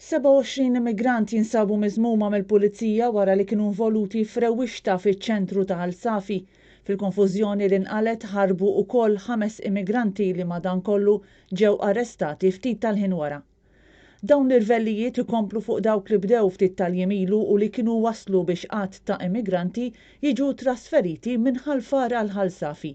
27 immigrant jinsabu miżmuma mill-Pulizija wara li kienu involuti f'rewwixta fiċ-ċentru ta' Ħal Safi. Fil-konfużjoni li nqalgħet ħarbu wkoll ħames immigranti li madankollu ġew arrestati ftit tal-ħin wara. Dawn l-irvellijiet ikomplu fuq dawk li bdew ftit tal-jiem ilu u li kienu wasslu biex għadd ta' immigranti jiġu trasferiti minn Ħal Far għal Ħal Safi.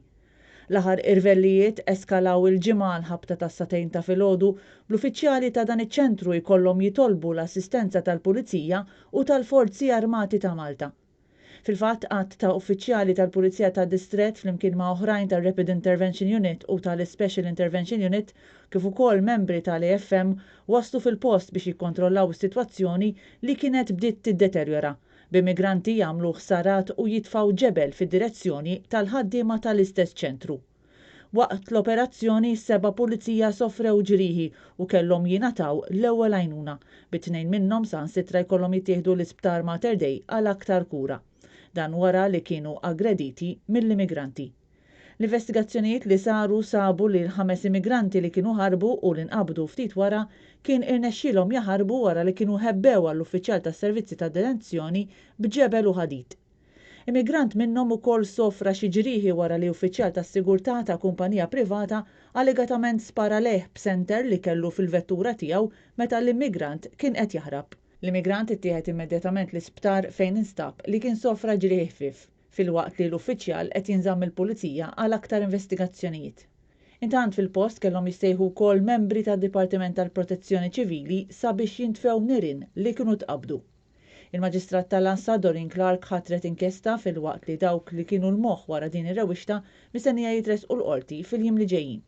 L-aħħar irvellijiet eskalaw il-Ġimgħa għall-ħabta tas-sagħtejn ta' filgħodu, bl-uffiċjali ta' dan iċ-ċentru jkollhom jitolbu l-assistenza tal-Pulizija u tal-Forzi Armati ta' Malta. Fil-fatt, għadd ta' uffiċjali tal-Pulizija tad-Distrett flimkien ma' oħrajn tar-Rapid Intervention Unit u tal-Ispecial Intervention Unit kif ukoll membri tal-AFM waslu fil-post biex jikkontrollaw is-sitwazzjoni li kienet bdiet tiddeterjora b'immigranti jagħmlu ħsarat u jitfgħu ġebel fid-direzzjoni tal-ħaddiema tal-istess ċentru. Waqt l-operazzjoni seba' pulizija sofrew ġrieħi u kellhom jingħataw l-ewwel għajnuna, bi tnejn minnhom saħansitra jkollhom jittieħdu l-Isptar Mater Dei għal aktar kura. Dan wara li kienu aggrediti mill-immigranti. L-investigazzjonijiet li saru sabu li l-ħames immigranti li kienu ħarbu u li nqabdu ftit wara kien irnexxielhom jaħarbu wara li kienu ħebbew għall-uffiċjal tas-servizzi ta' detenzjoni b'ġebel u ħadid. Immigrant minnhom ukoll sofra xi ġrieħi wara li uffiċjal tas-sigurtà ta' kumpanija privata allegatament spara lejh b'senter li kellu fil-vettura tiegħu meta l-immigrant kien qed jaħrab. L-immigrant ittieħed immedjatament l-isptar fejn instab li kien sofra ġrieħi ħfief. filwaqt li l-uffiċjal qed jinżamm mill-Pulizija għal aktar investigazzjonijiet. Intant fil-post kellhom jissejħu wkoll membri tad-Dipartiment tal-Protezzjoni Ċivili sabiex jintfew nirien li kienu tqabbdu. Il-Maġistrat tal-Għassa Doreen Clarke ħatret inkjesta filwaqt li dawk li kienu l-moħħ wara din ir-rewwixta mistennija jitressqu l-Qorti fil-jiem li ġejjin.